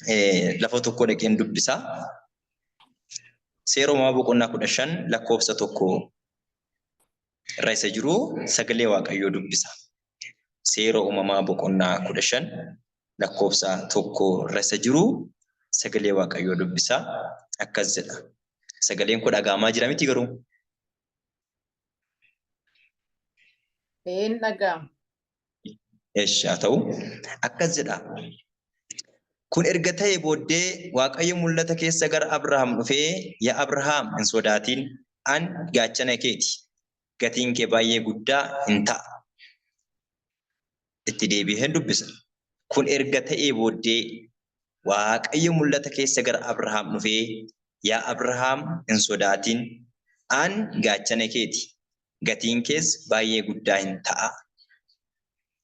Lafa tokko dhaqeen dubbisa. Seera Uumamaa boqonnaa 15 lakkoofsa 1 irra isa jiru sagalee Waaqayyoo dubbisa. Seera Uumamaa boqonnaa 15 lakkoofsa 1 irra isa jiru sagalee Waaqayyoo dubbisa. Akkas jedha. Sagaleen koo dhaga'amaa jira miti garuu? Een dhaga'ama. Eshi haa ta'u. Akkas jedha. Kun erga ta'ee booddee Waaqayyo mul'ata keessa gara Abrahaam dhufee, Yaa Abrahaam hin sodaatin, an gaachana keeti, gatiin kee baay'ee guddaa in ta'a. Itti deebi'een dubbisa. Kun erga ta'ee booddee Waaqayyo mul'ata keessa gara Abrahaam dhufee, Yaa Abrahaam hin sodaatin, an gaachana keeti, gatiin kees baay'ee guddaa in ta'a.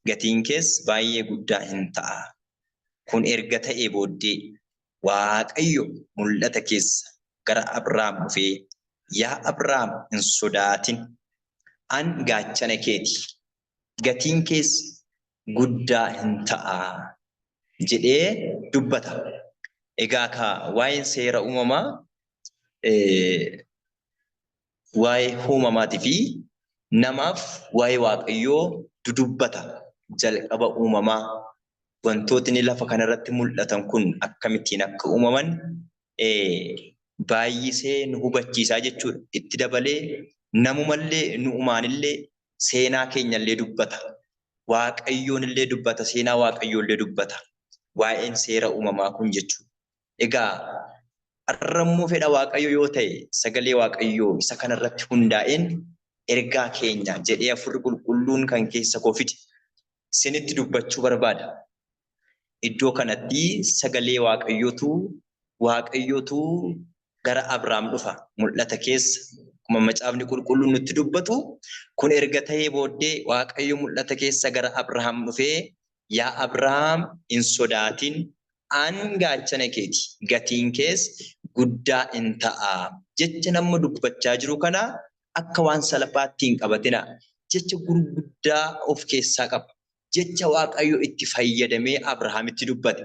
Gatiin kees baay'ee guddaa in ta'a. Kun erga ta'ee booddee Waaqayyo mul'ata keessa gara Abrahaam dhufee, Yaa Abrahaam hin sodaatin, an gaachana keeti, gatiin kees guddaa in ta'a jedhee dubbata. Egaa kaa waa'een seera uumamaa waa'ee uumamaatii fi namaaf waa'ee Waaqayyoo dudubbata. Jalqaba uumamaa wantootni lafa kanarratti mul'atan kun akkamittiin akka uumaman baay'isee nu hubachiisaa jechuudha. Itti dabalee namumallee nu'umaanillee seenaa keenyallee dubbata. Waaqayyoonillee dubbata, seenaa Waaqayyoollee dubbata. Waa'een seera uumamaa kun jechuudha. Egaa har'a immoo fedha Waaqayyoo yoo ta'e sagalee Waaqayyoo isa kanarratti hundaa'een ergaa keenya jedhee Hafuurri Qulqulluun kan keessa koo fide isinitti dubbachuu barbaada. Iddoo kanatti sagalee Waaqayyootu Waaqayyootu gara Abrahaam dhufa mul'ata keessa akkuma macaafni qulqulluun nutti dubbatu kun erga ta'ee booddee Waaqayyo mul'ata keessa gara Abrahaam dhufee yaa Abrahaam hin sodaatin an gaachana keeti gatiin kees guddaa in ta'a. Jecha nama dubbachaa jiru kana akka waan salphaatti hin qabatina. Jecha gurguddaa of keessaa qaba. Jecha Waaqayyo itti fayyadamee Abrahaamitti dubbate.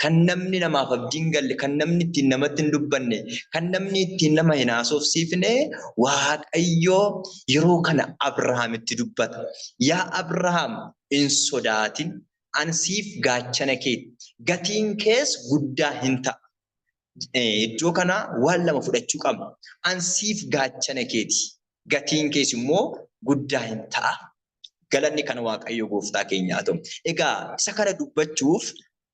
Kan namni namaaf abdii hin galle, kan namni ittiin namatti hin dubbanne, kan namni ittiin nama hin haasofsiifne Waaqayyo yeroo kana Abrahaamitti dubbata. Yaa Abrahaam hin sodaatin, an siif gaachana keeti, gatiin kees guddaa hin ta'a. Iddoo kana waan lama fudhachuu qabna. An siif gaachana keeti, gatiin kees immoo guddaa hin ta'a. Galanni kan Waaqayyo gooftaa keenyaa ta'u. Egaa isa kana dubbachuuf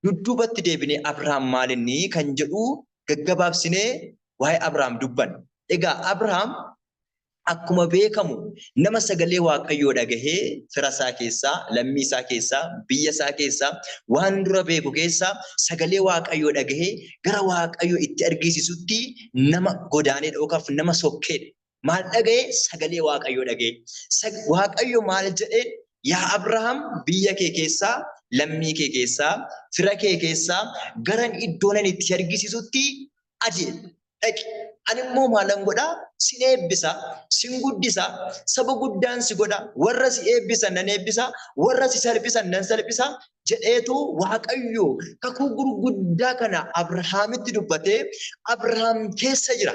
dudduubatti deebinee Abrahaam maalinni kan jedhu gaggabaabsinee waa'ee Abrahaam dubbanna. Egaa Abrahaam akkuma beekamu nama sagalee Waaqayyoo dhagahee fira isaa keessaa, lammii isaa keessaa, biyya isaa keessaa, waan dura beeku keessaa sagalee Waaqayyoo dhagahee gara Waaqayyoo itti argisiisutti nama godaanedha yookaan nama sokkeedha. Maal dhaga'e? Sagalee Waaqayyoo dhaga'e. Waaqayyo maal jedheen? Yaa Abrahaam biyya kee keessaa, lammii kee keessaa, fira kee keessaa garan iddoo nan itti argisiisutti adeemi. Dhaqi. Ani immoo maalan godha? Sin eebbisa, sin guddisa, saba guddaan si godha, warra si eebbisan nan eebbisa, warra si salphisan nan salphisa jedheetu Waaqayyo kakuu gurguddaa kana Abrahaamitti dubbatee Abrahaam keessa jira.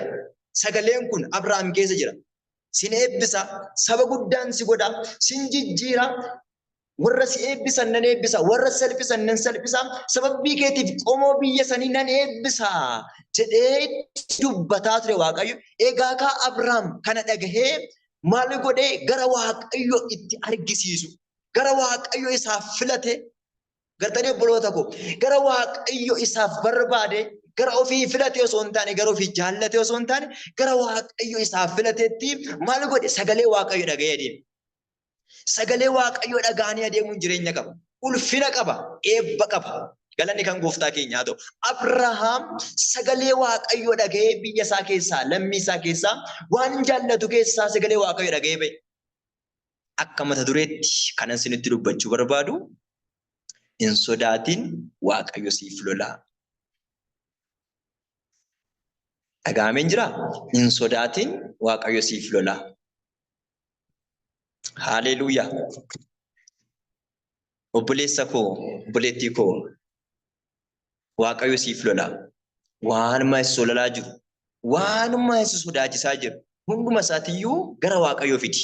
Sagaleen kun Abrahaam keessa jira. Sin eebbisa, saba guddaan si godha, sin jijjiira, warra si eebbisan nan eebbisa, warra si salphisan nan salphisa, sababii keetiif qomoo biyya sanii nan eebbisa jedhee dubbataa ture Waaqayyo. Egaa kaa Abrahaam kana dhagahee maal godhee gara Waaqayyo itti argisiisu, gara Waaqayyo isaaf filate Gartanii obboloota koo gara Waaqayyo isaaf barbaade gara ofii filate osoo hin taane gara ofii jaallate osoo hin taane gara Waaqayyo isaaf filatetti maal godhe sagalee Waaqayyo dhaga'ee adeeme. Sagalee Waaqayyo dhaga'anii adeemuun jireenya qaba. Ulfina qaba. Eebba qaba. Galanni kan gooftaa keenya haa ta'u. Abrahaam sagalee Waaqayyo dhaga'ee biyya isaa keessaa, lammii isaa keessaa, waan jaallatu keessaa sagalee Waaqayyo dhaga'ee ba'e. Akka mata dureetti kanan isinitti dubbachuu barbaadu hin sodaatin Waaqayyo siif lola. Dhaga'ameen jiraa? Hin sodaatin Waaqayyo siif lola. Haaleluuyaa. Obboleessa koo, obboleettii koo. Waaqayyo siif lola. Waanuma si solalaa jiru, waanuma si sodaachisaa jiru, hunduma isaatiyyuu gara Waaqayyoo fidi.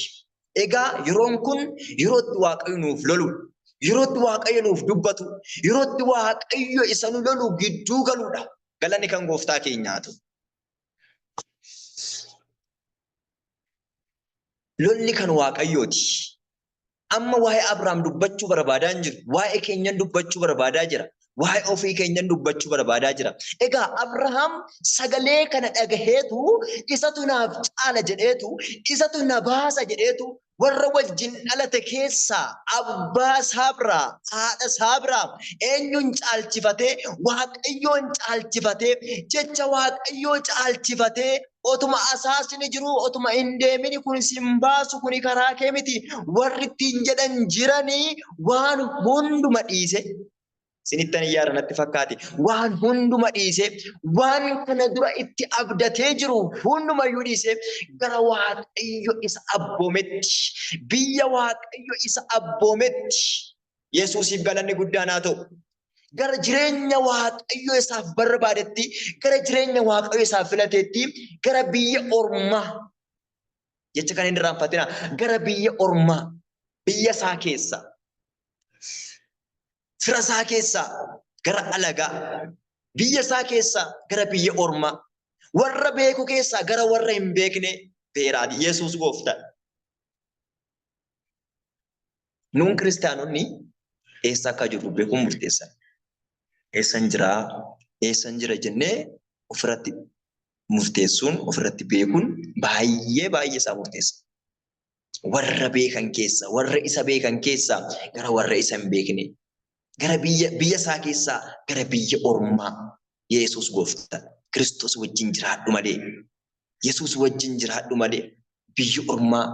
Egaa yeroon kun yeroo itti Waaqayyo nuuf loludha. Yeroo itti Waaqayyo nuuf dubbatu, yeroo itti Waaqayyo isa nu lolu gidduu galudha. Galanni kan gooftaa keenyaa ta'u. Lolli kan Waaqayyooti. Amma waa'ee Abrahaam dubbachuu barbaadaa hin jiru. Waa'ee keenyan dubbachuu barbaadaa jira. Waa'ee ofii keenyan dubbachuu barbaadaa jira. Egaa Abrahaam sagalee kana dhagaheetu isatu naaf caala jedheetu, isatu na baasa jedheetu warra wajjin dhalate keessaa abbaa isaa biraa, haadha isaa biraa eenyuun caalchifatee, Waaqayyoon caalchifatee, jecha Waaqayyoo caalchifatee otuma asaasni jiruu, otuma hin deemini kun sin baasu, kuni karaa kee miti warri ittiin jedhan jiranii waan hunduma dhiise. Sinittan iyyaara natti fakkaate. Waan hunduma dhiise, waan kana dura itti abdatee jiru hundumayyuu dhiise gara Waaqayyo isa abboometti, biyya Waaqayyo isa abboometti. Yesuusiif galanni guddaan haa ta'u. Gara jireenya Waaqayyo isaaf barbaadetti, gara jireenya Waaqayyo isaaf filateetti, gara biyya ormaa. Jecha kana hin irraanfatina. Gara biyya ormaa, biyya isaa keessa, fira isaa keessaa gara alagaa, biyya isaa keessaa gara biyya ormaa, warra beeku keessaa gara warra hin beekne beeraati. Yesuus gooftaadha. Nuun kiristaanonni eessa akka jirru beekuun murteessaadha. Eessan jiraa? Eessan jira jennee ofirratti murteessuun, ofirratti beekuun baay'ee baay'ee isaa murteessa. Warra beekan keessa, warra isa beekan keessaa gara warra isa hin beekne, gara biyya biyya isaa keessaa gara biyya ormaa. Yesuus gooftaadha. Kiristoos wajjin jiraadhu malee. Yesuus wajjin jiraadhu malee biyyi ormaa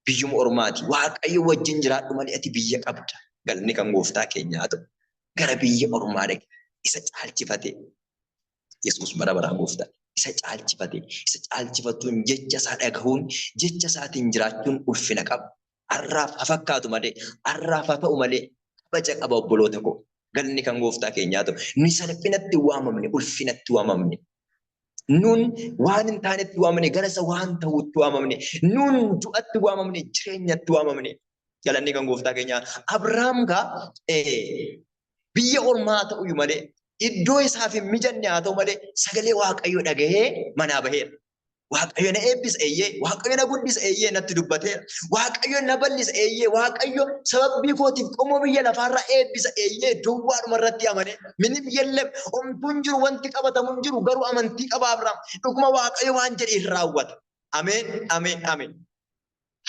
biyyuma ormaati. Waaqayyo wajjin jiraadhu malee ati biyya qabda. Galanni kan gooftaa keenyaa haa ta'u. Gara biyya ormaa dhaqe. Isa caalchifatee. Yesuus bara baraan gooftaa. Isa caalchifatee. Isa caalchifachuun jecha isaa dhagahuun jecha isaatiin jiraachuun ulfina qaba. Har'aaf haa fakkaatu malee, har'aaf haa ta'u malee kabaja qaba obboloota koo. Galanni kan gooftaa keenyaa ta'u. Nuyi salphinatti waamamne, ulfinatti waamamne. Nuun waan hin taanetti waamamne, gara isa waan ta'utti waamamne. Nuun du'atti waamamne, jireenyatti waamamne. Galanni kan gooftaa keenyaa. Abrahaam gaa biyya ormaa haa ta'uyyuu malee, iddoo isaaf hin mijanne haa ta'u malee, sagalee Waaqayyoo dhagahee manaa baheera. Waaqayyo na eebbisa eeyyee, Waaqayyo na guddisa eeyyee natti dubbateera. Waaqayyo na bal'isa eeyyee, Waaqayyo sababbii kootiif qomoo biyya lafaarraa eebbisa eeyyee duwwaadhuma irratti amanee. Minim yellem homtuu hin jiru wanti qabatamu hin jiru garuu amantii qaba Abrahaam. Dhuguma Waaqayyo waan jedhe hin raawwata. Ameen, ameen, ameen.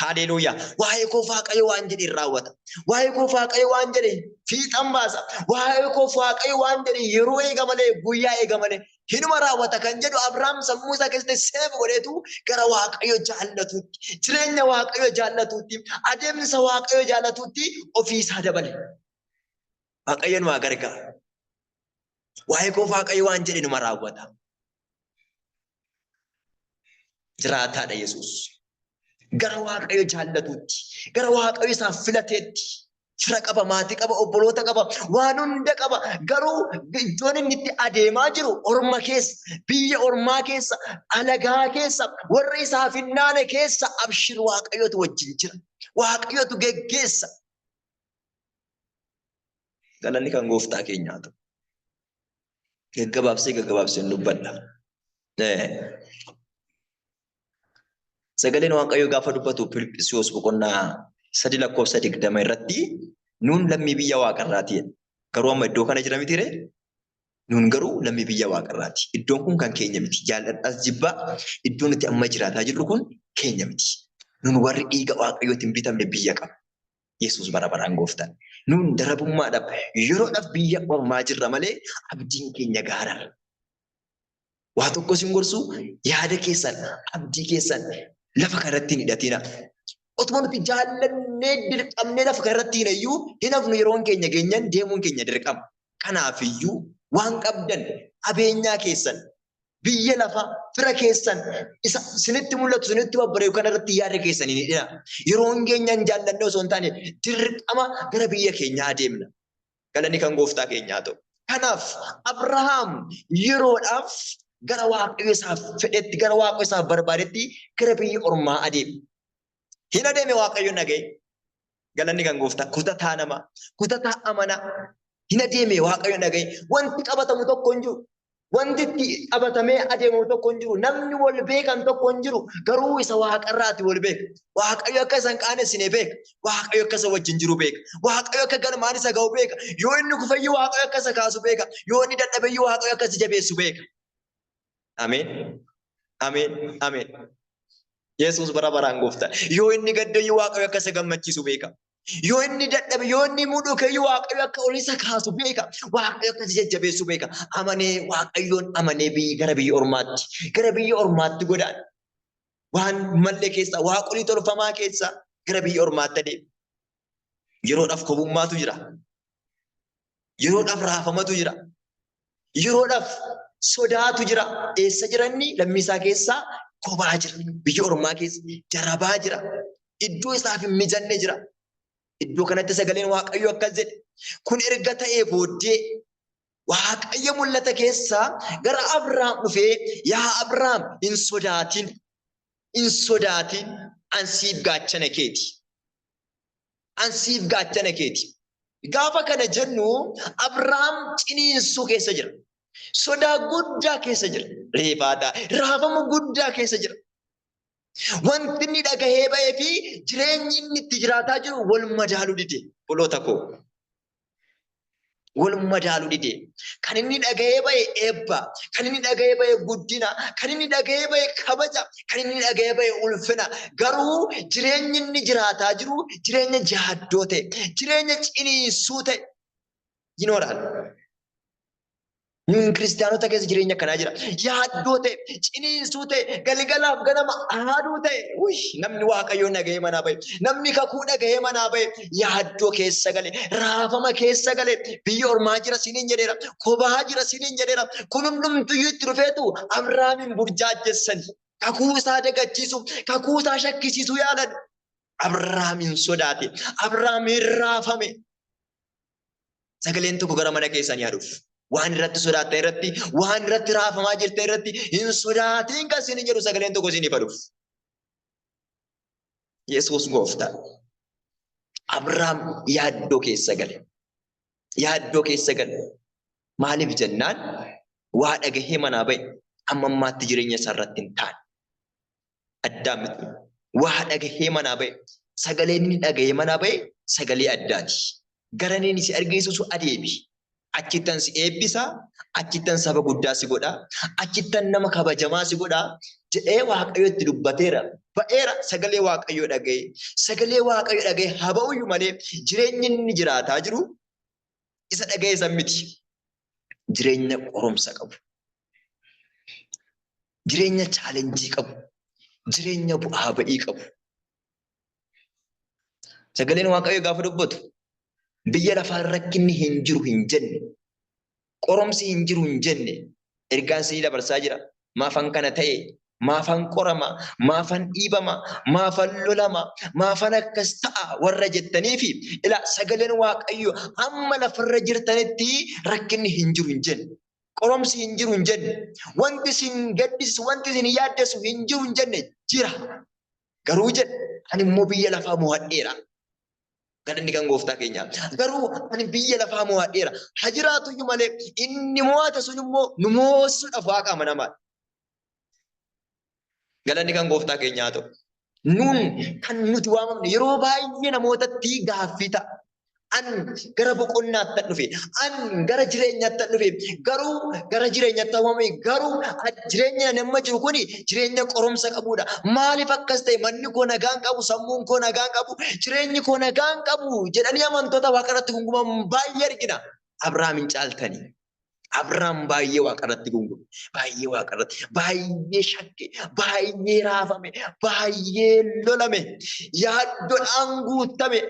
Haaleluuyaa. Waa'ee koof Waaqayyo waan jedhe hin raawwata. Waa'ee koof Waaqayyo waan jedhe fiixan baasa. Waa'ee koof Waaqayyo waan jedhe yeroo eega malee guyyaa eega malee hinuma raawwata kan jedhu Abrahaam sammuu isaa keessatti seef godheetu gara Waaqayyo jaallatuutti, jireenya Waaqayyo jaallatuutti, adeemsa Waaqayyo jaallatuutti ofii isaa dabale. Waaqayyo nu haa gargaaru. Waa'ee koof Waaqayyo waan jedhe numa raawwata. Jiraataadha Yesuus. Gara Waaqayyo jaallatuutti, gara Waaqayyo isaaf filateetti, fira qaba, maatii qaba, obboloota qaba, waan hunda qaba. Garuu iddoon inni itti adeemaa jiru orma keessa, biyya ormaa keessa, alagaa keessa, warra isaaf hin naane keessa abshir Waaqayyotu wajjin jira. Waaqayyotu geggeessa. Galanni kan gooftaa keenyaa ta'u. Gaggabaabsee gaggabaabseen dubbadha. Sagaleen Waaqayyoo gaafa dubbatu Filiphisiyuus boqonnaa 3 lakkoofsa 20 irratti nuun lammii biyya waaqarraati jedha. Garuu amma iddoo kana jira miti ree? Nuun garuu lammii biyya waaqarraati. Iddoon kun kan keenya miti. Jaalladhaas jibbaa iddoon nuti amma jiraataa jirru kun keenya miti. Nuun warri dhiiga Waaqayyootiin bitamne biyya qabna. Yesuus bara baraan gooftaan. Nuun darabummaadhaaf yeroodhaaf biyya ormaa jirra malee abdiin keenya gaararra. Waa tokko isin gorsu yaada keessan abdii keessan lafa kanarratti hin hidhatina. Otuma nuti jaallannee dirqamnee lafa kanarratti hin iyyuu hin hafnu yeroon keenya geenyan deemuun keenya dirqama. Kanaafiyyuu waan qabdan qabeenyaa keessan biyya lafaa fira keessan isa isinitti mul'atu isinitti babbareedu kana irratti yaada keessan hin hidhina. Yeroon geenyaan jaallannee osoo hin taane dirqama gara biyya keenyaa adeemna. Galanni kan gooftaa keenyaa ta'u. Kanaaf Abrahaam yeroodhaaf gara Waaqayyo isaaf fedhetti, gara Waaqayyo isaaf barbaadetti gara biyya ormaa adeeme. Hin adeeme Waaqayyo naga'e. Galanni kan gooftaa kutataa namaa, kutataa amanaa. Hin adeeme Waaqayyo naga'e. Wanti qabatamu tokko hin jiru. Wanti itti qabatamee adeemamu tokko hin jiru. Namni wal beekan tokko hin jiru. Garuu isa waaqarraati wal beeka. Waaqayyo akka isa hin qaanessine beeka. Waaqayyo akka isa wajjin jiru beeka. Waaqayyo akka galmaan isa ga'u beeka. Yoo inni kufeyyuu Waaqayyo akka isa kaasu beeka. Yoo inni dadhabeyyuu Waaqayyo akka isa jabeessu beeka. Ameen. Ameen. Ameen. Yesuus bara baraan gooftaa. Yoo inni gaddeyyuu Waaqayyo akka isa gammachiisu beeka. Yoo inni dadhabe, yoo inni mudhukeyyuu Waaqayyo akka ol isa kaasu beeka. Waaqayyo akka isa jajjabeessu beeka. Amanee Waaqayyoon amanee biyyi gara biyya ormaatti, gara biyya ormaatti godaane. Waan mallee keessaa, waaqolii tolfamaa keessaa gara biyya ormaatti adeeme. Yeroodhaaf kobummaatu jira. Yeroodhaaf raafamatu jira. Yeroodhaaf sodaatu jira. Eessa jira inni? Lammii isaa keessaa kophaa jira. Biyya ormaa keessa jarabaa jira. Iddoo isaaf hin mijanne jira. Iddoo kanatti sagaleen Waaqayyoo akkas jedhe. Kun erga ta'ee booddee Waaqayyo mul'ata keessaa gara Abrahaam dhufee yaa Abrahaam hin sodaatin hin sodaatin an siif gaachana keeti. An siif gaachana keeti. Gaafa kana jennu Abrahaam ciniinsuu keessa jira. Sodaa guddaa keessa jira. Reefaadha. Raafama guddaa keessa jira. Wanti inni dhagahee ba'ee fi jireenyi inni itti jiraataa jiru wal madaaluu dide. Obboloota koo. Wal madaaluu dide. Kan inni dhagahee ba'e eebba. Kan inni dhagahee ba'e guddina. Kan inni dhagahee ba'e kabaja. Kan inni dhagahee ba'e ulfina. Garuu jireenyi inni jiraataa jiru jireenya jaaddoo ta'e, jireenya ciniinsuu ta'e yinooraan. Nuun kiristaanota keessa jireenya akkanaa jira. Yaaddoo ta'e, ciniinsuu ta'e, galgalaaf ganama aaduu ta'e. Uy, namni Waaqayyoon dhaga'ee manaa ba'e, namni kakuu dhaga'ee manaa ba'e, yaaddoo keessa gale, raafama keessa gale, biyya ormaa jira siniin jedheera, kophaa jira siniin jedheera. Kun hundumtuyyuu itti dhufeetu Abrahaamin burjaajessani. Kakuu isaa dagachiisu, kakuu isaa shakkisiisuu yaalan. Abrahaamin sodaate, Abrahaamin raafame. Sagaleen tokko gara mana keessanii haa dhufu. Waan irratti sodaattan irratti, waan irratti raafamaa jirtan irratti hin sodaatiin kan isin jedhu sagaleen tokko isiniif haa dhufu. Yesuus gooftaa. Abrahaam yaaddoo keessa gale. Yaaddoo keessa gale. Maaliif jennaan waa dhagahee manaa ba'e amma ammaatti jireenya isaa irratti hin taane. Addaam miti. Waa dhagahee manaa ba'e. Sagaleen inni dhagahee manaa ba'e sagalee addaati. Gara inni si argisiisu adeemi. Achittan si eebbisa, achittan saba guddaa si godha, achittan nama kabajamaa si godha jedhee Waaqayyo itti dubbateera. Ba'eera sagalee Waaqayyoo dhaga'ee. Sagalee Waaqayyoo dhaga'ee haa ba'uyyuu malee jireenyi inni jiraataa jiru isa dhaga'e san miti. Jireenya qoromsa qabu. Jireenya chaalenjii qabu. Jireenya bu'aa ba'ii qabu. Sagaleen Waaqayyoo gaafa dubbatu biyya lafaa rakkinni hin jiru hin jenne, qoromsi hin jiru hin jenne ergaan isinii dabarsaa jira. Maafan kana ta'e, maafan qorama, maafan dhiibama, maafan lolama, maafan akkas ta'a warra jettaniifi ilaa sagaleen Waaqayyoo hamma lafarra jirtanitti rakkinni hin jiru hin jenne. Qoromsi hin jiru hin jenne. Wanti isin gaddisiisu, wanti isin yaaddessu hin jiru hin jenne jira. Garuu jedhe ani immoo biyya lafaa mo'adheera. Galanni kan gooftaa keenyaa. Garuu ani biyya lafaa mo'adheera. Ha jiraatu iyyuu malee inni mo'ate sun immoo nu moosisuudhaaf waaqa amanamaadha. Galanni kan gooftaa keenyaa haa ta'u. Nuun kan nuti waamamne yeroo baay'ee namootatti gaaffii ta'a. An gara boqonnaattan dhufe, an gara jireenyaattan dhufe, garuu gara jireenyaatti waamame, garuu jireenya ani amma jiru kuni jireenya qoromsa qabudha. Maaliif akkas ta'e? Manni koo nagaan qabu, sammuun koo nagaan qabu, jireenyi koo nagaan qabu jedhanii amantoota waaqa irratti gunguman baay'ee argina. Abrahaam hin caaltanii. Abrahaam baay'ee waaqa irratti gungume, baay'ee waaqa irratti, baay'ee shakke, baay'ee raafame, baay'ee lolame, yaaddoodhaan guutame.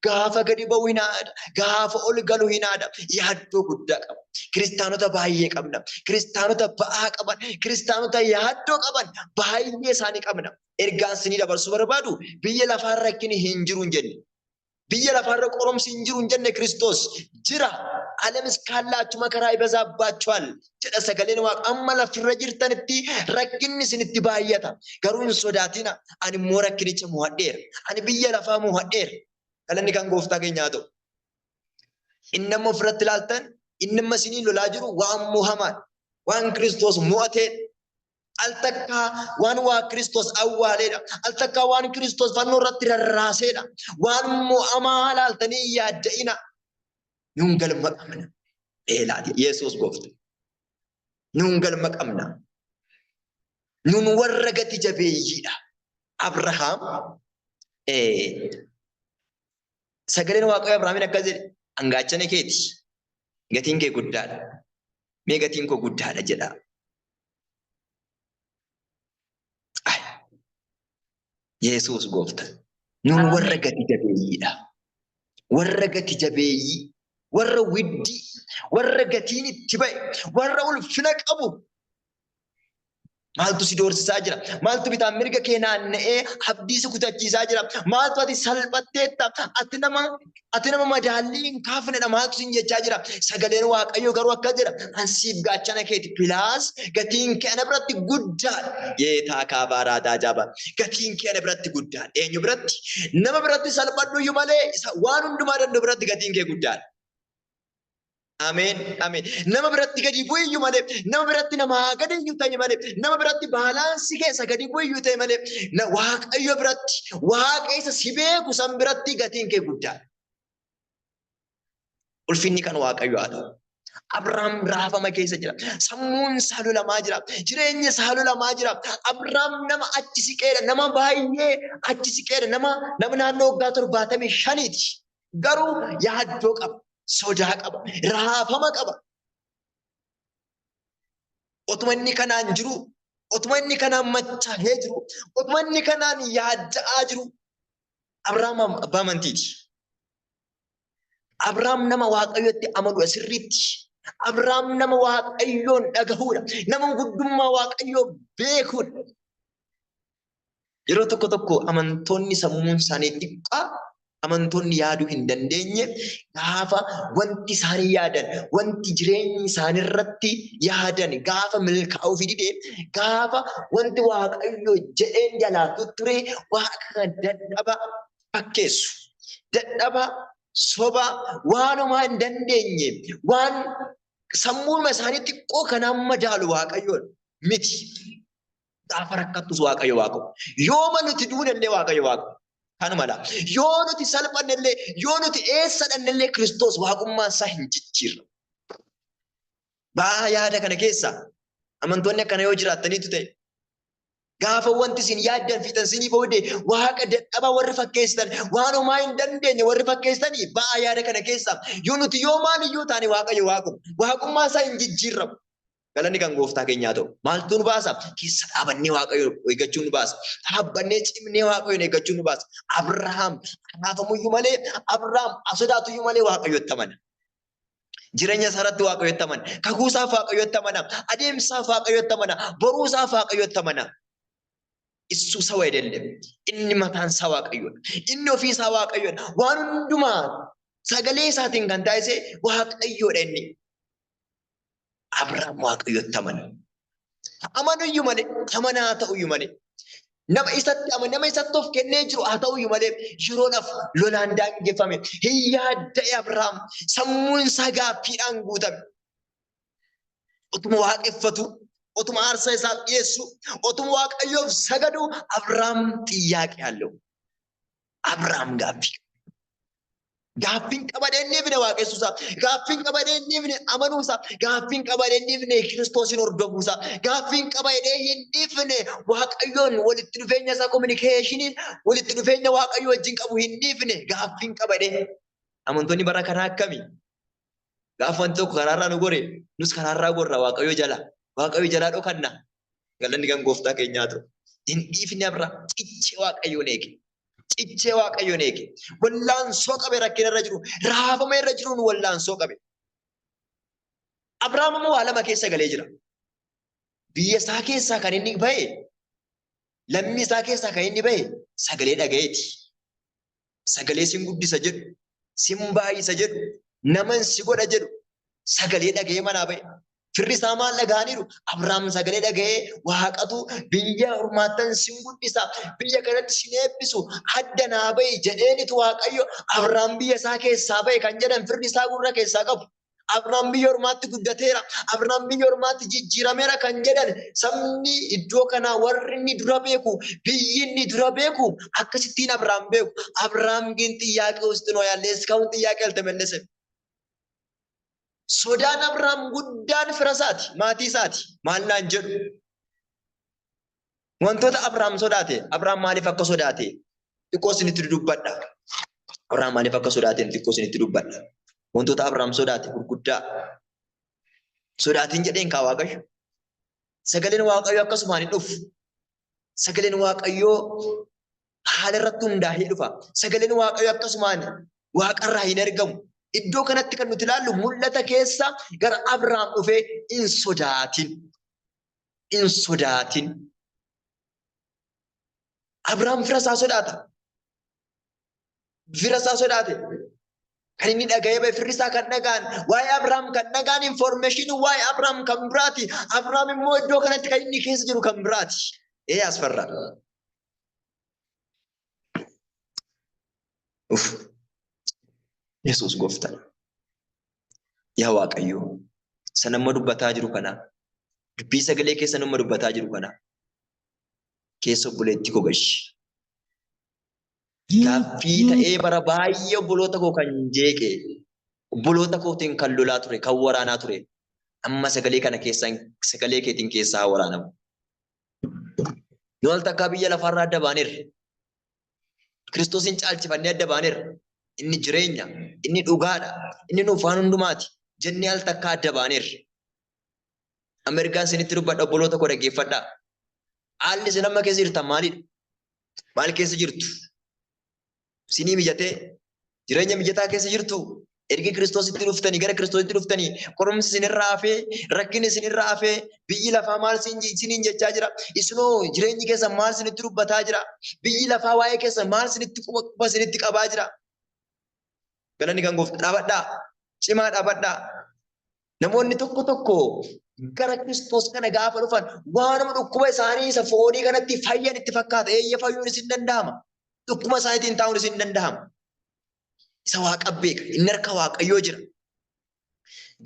Gaafa gadi ba'u hin haada, gaafa ol galu hin haada, yaaddoo guddaa qaba. Kiristaanota baay'ee qabna. Kiristaanota ba'aa qaban, kiristaanota yaaddoo qaban baay'ee isaanii qabna. Ergaan isinii dabarsuu barbaadu biyya lafaa rakkinni hin jiru hin jenne. Biyya lafaarra qoromsi hin jiru hin jenne Kiristoos jira. ዓለም እስካላችሁ መከራ ይበዛባችኋል jedha sagaleen Waaqa. Amma lafarra jirtanitti rakkinni isinitti baay'ata. Garuu hin sodaatina. Ani immoo rakkinicha mo'adheera. Ani biyya lafaa mo'adheera. Galanni kan gooftaa keenyaa ta'u. Inni amma ofirratti ilaaltan, inni amma isinii lolaa jiru waan mo'amaadha. Waan Kiristoos mo'ateedha. Al takkaa waan waa Kiristoos awwaaleedha. Al takkaa waan Kiristoos fannoo irratti rarraaseedha. Waan mo'amaa laaltanii yaadda'ina. Nuun galma qabna. Eelaati. Yesuus goofta. Nuun galma qabna. Nuun warra gati jabeeyyiidha. Abrahaam sagaleen Waaqayyo Abrahaamiin akkas jedhe, an gaachana keeti. Gatiin kee guddaadha. Mee gatiin koo guddaadha jedha. Yesuus goofta. Nuun warra gati jabeeyyiidha. Warra gati jabeeyyii, warra widdii, warra gatiin itti ba'e, warra ulfina qabu. Maaltu si doorsisaa jira? Maaltu bitaan mirga kee naanna'ee abdii si kutachiisaa jira? Maaltu ati salphatteetta? Ati nama madaallii hin kaafnedha. Maaltu sin jechaa jira? Sagaleen Waaqayyoo garuu akkas jedha. An siif gaachana keeti. Plus gatiin kee ana biratti guddaadha. Yeetaa kaabaaraa daajaba. Gatiin kee ana biratti guddaadha. Eenyu biratti? Nama biratti salphadhu iyyuu malee isa waan hundumaa danda'u biratti gatiin kee guddaadha. Ameen. Ameen. Nama biratti gadi bu'iyyuu malee, nama biratti namaa gadi iyyuu ta'e malee, nama biratti balance keessa gadi bu'iyyuu ta'e malee, Waaqayyo biratti, Waaqa isa si beeku san biratti gatiin kee guddaadha. Ulfinni kan Waaqayyo haa ta'u. Abrahaam raafama keessa jira. Sammuun isaa lolamaa jira. Jireenya isaa lolamaa jira. Abrahaam nama achi siqeedha. Nama baay'ee achi siqeedha. Nama naannoo waggaa 75ti. Garuu yaaddoo qaba. Sodaa qaba. Raafama qaba. Otuma inni kanaan jiru, otuma inni kanaan machaa'ee jiru, otuma inni kanaan yaadda'aa jiru, Abrahaam abbaa amantiiti. Abrahaam nama Waaqayyotti amanuudha sirriitti. Abrahaam nama Waaqayyoon dhagahuudha. Nama guddummaa Waaqayyoo beekuudha. Yeroo tokko tokko amantoonni sammuun isaanii xiqqaa, amantoonni yaaduu hin dandeenye, gaafa wanti isaanii yaadan, wanti jireenyi isaanii irratti yaadan gaafa milkaa'uu fi dide, gaafa wanti Waaqayyo jedheen jalaa tutture, Waaqa kana dadhaba fakkeessu. Dadhaba, soba, waan homaa hin dandeenye, waan sammuuma isaanii xiqqoo kanaan madaalu Waaqayyoon miti. Gaafa rakkattus Waaqayyo Waaqa. Yooma nuti duunellee Waaqayyo Waaqa. Kanuma dha. Yoo nuti salphannellee, yoo nuti eessa dhannellee, Kiristoos waaqummaan isaa hin jijjiirra. Ba'aa yaada kana keessa amantoonni akkana yoo jiraattaniitu ta'e, gaafa wanti isin yaaddan fiixan isinii booddee Waaqa dadhabaa warri fakkeessitan, waan homaa hin dandeenye warri fakkeessitanii, ba'aa yaada kana keessa. Yoo nuti yoo maaliyyuu taane, Waaqayyo Waaquma. Waaqummaa isaa hin jijjiirramu. Galanni kan gooftaa keenyaa ta'u. Maaltu nu baasa? Keessa dhaabannee Waaqayyo eeggachuun nu baasa. Dhaabbannee cimnee Waaqayyoon eeggachuun nu baasa. Abrahaam raafamuyyuu malee, Abrahaam sodaatuyyuu malee, Waaqayyotti amana. Jireenya isaa irratti Waaqayyotti amana. Kakuu isaaf Waaqayyotti amana. Adeemsaaf Waaqayyotti amana. Boruu isaaf Waaqayyotti amana. እሱ ሰው አይደለም. Inni mataan isaa Waaqayyoodha. Inni ofii isaa Waaqayyoodha. Waan hundumaa sagalee isaatiin kan taasise Waaqayyoodha inni. Abrahaam Waaqayyotti amana. Amanuyyuu malee, amanaa ta'uyyuu malee, nama isatti amane, nama isatti of kennee jiru haa ta'uyyuu malee, yeroodhaaf lolaan daangeffame. Hin yaadda'e Abrahaam. Sammuun isaa gaaffiidhaan guutame. Otuma waaqeffatu, otuma aarsaa isaaf dhiyeessu, otuma Waaqayyoof sagadu, Abrahaam ጥያቄ አለው. Abrahaam gaaffii Gaaffiin qabadee inni ifne waaqessuusaa, gaaffiin qabadee inni ifne amanuusaa, gaaffiin qabadee inni ifne Kiristoosin hordofuusaa, gaaffiin qabadee hin dhiifne Waaqayyoon walitti dhufeenya isaa, communication walitti dhufeenya Waaqayyo wajjin qabu hin dhiifne gaaffiin qabadee. Amantoonni bara kanaa akkami? Gaafa wanti tokko karaarraa nu gore, nus karaarraa gorra Waaqayyo jala. Waaqayyo jalaa dhokanna. Galanni kan gooftaa keenyaa ta'u. Hin dhiifne Abrahaam, cichee Waaqayyoon eege. Cichee Waaqayyoon eege. Wallaansoo qabe rakkina irra jiru. Raafama irra jiruun wallaansoo qabe. Abrahaam immoo waa lama keessa galee jira. Biyya isaa keessaa kan inni bahe, lammii isaa keessaa kan inni bahe sagalee dhagayeeti. Sagalee sin guddisa jedhu, sin baay'isa jedhu, naman si godha jedhu. Sagalee dhaga'ee manaa ba'e. Firri isaa maal dhaga'aniiru? Abrahaam sagalee dhaga'ee Waaqatu biyya ormaattan sin guddisa, biyya kanatti sin eebbisu, adda naa ba'i jedheenitu Waaqayyo Abrahaam biyya isaa keessaa ba'e kan jedhan firri isaa gurra keessaa qabu. Abrahaam biyya ormaatti guddateera, Abrahaam biyya ormaatti jijjiirameera kan jedhan sabni iddoo kanaa warri inni dura beeku, biyyi inni dura beeku akkasittiin Abrahaam beeku. Abrahaam gin xiyyaaqee ውስጥ ነው ያለ እስካሁን ጥያቄ አልተመለሰም። Sodaan Abrahaam guddaan fira isaati, maatii isaati. Maal naan jedhu? Wantoota Abrahaam sodaate, Abrahaam maaliif akka sodaate xiqqoo isinitti dubbadha. Abrahaam maaliif akka sodaate xiqqoo isinitti dubbadha. Wantoota Abrahaam sodaate gurguddaa. Sodaatiin jedheen kaa Waaqayyo. Sagaleen Waaqayyo akkasumaan hin dhufu. Sagaleen Waaqayyoo haala irratti hundaa'ee dhufa. Sagaleen Waaqayyoo akkasumaan waaqarraa hin ergamu. Iddoo kanatti kan nuti ilaallu mul'ata keessa gara Abrahaam dhufee hin sodaatin. Hin sodaatin. Abrahaam fira isaa sodaata. Fira isaa sodaate. Kan inni dhaga'ee ba'e firri isaa kan dhaga'an waa'ee Abrahaam kan dhaga'an information waa'ee Abrahaam kan biraati. Abrahaam immoo iddoo kanatti kan inni keessa jiru kan biraati. Ee asfarra. Uf. Yesuus gooftaan. Yaa Waaqayyo, sana amma dubbataa jiru kana, dubbii sagalee keessa nama dubbataa jiru kana, keessa obboleettii koo gashi. Gaaffii ta'ee bara baay'ee obboloota koo kan jeeqe, obboloota kootiin kan lolaa ture, kan waraanaa ture, amma sagalee kana keessaan sagalee keetiin keessaa haa waraanamu. Nu al takkaa biyya lafaarraa adda baaneerra. Kiristoosiin caalchifannee adda baaneerra. Inni jireenya, inni dhugaadha, inni nuuf waan hundumaati jennee al takkaa adda baaneerra. Amma ergaan isinitti dubbadha obboloota koo dhaggeeffadhaa. Haalli isin amma keessa jirtan maalidha? Maal keessa jirtu? Isinii mijatee jireenya mijataa keessa jirtu? Erga Kiristoositti dhuftanii gara Kiristoositti dhuftanii qorumsi isinirraa hafee rakkinni isinirraa hafee biyyi lafaa maal isiniin jechaa jira? Isinoo jireenyi keessan maal isinitti dubbataa jira? Biyyi lafaa waa'ee keessan maal isinitti quba isinitti qabaa jira? Galanni kan gooftaa dhaabadhaa. Cimaa dhaabadhaa. Namoonni tokko tokko gara Kiristoos kana gaafa dhufan waanuma dhukkuba isaanii isa foonii kanatti fayyan itti fakkaata. Eeyyee fayyuun isin danda'ama. Dhukkuba isaaniitiin taa'uun isin danda'ama. Isa Waaqa beeka. Inni harka Waaqayyoo jira.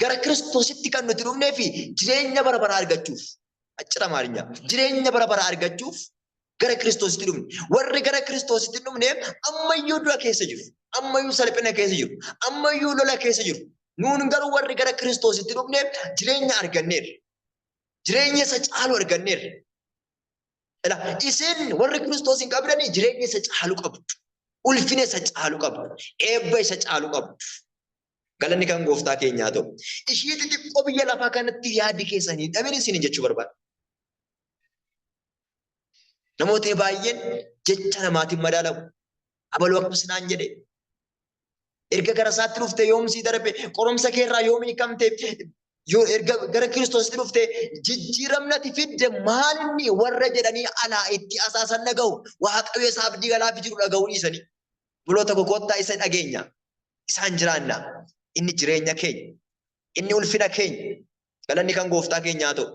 Gara Kiristoositti kan nuti dhufnee fi jireenya bara baraa argachuuf. Accir Amaarinyaa. Jireenya bara baraa argachuuf gara Kiristoositti dhufne. Warri gara Kiristoositti dhufne ammayyuu du'a keessa jiru. Ammayyuu salphina keessa jiru. Ammayyuu lola keessa jiru. Nuun garuu warri gara Kiristoositti dhufne jireenya arganneerra. Jireenya isa caalu arganneerra. Ila isin warri Kiristoos hin qabdanii jireenya isa caalu qabdu. Ulfina isa caalu qabdu. Eebba isa caalu qabdu. Galanni kan gooftaa keenyaa ta'u. Ishii xixiqqoo biyya lafaa kanatti yaadi keessan hin dhabin isiniin jechuu barbaada. Namootni baay'een jecha namaatiin madaalamu. Abaluu akkas naan jedhe. Erga gara isaatti dhufte yoom sii darbe qorumsa keerraa yoom hiikamte yoo erga gara Kiristoositti dhufte jijjiiramni ati fidde maal inni warra jedhanii alaa itti asaasan dhaga'u Waaqayyo isa abdii galaafi jiru dhaga'uu dhiisanii. Obboloota koo kottaa isa dhageenya. Isaan jiraanna. Inni jireenya keenya. Inni ulfina keenya. Galanni kan gooftaa keenyaa ta'u.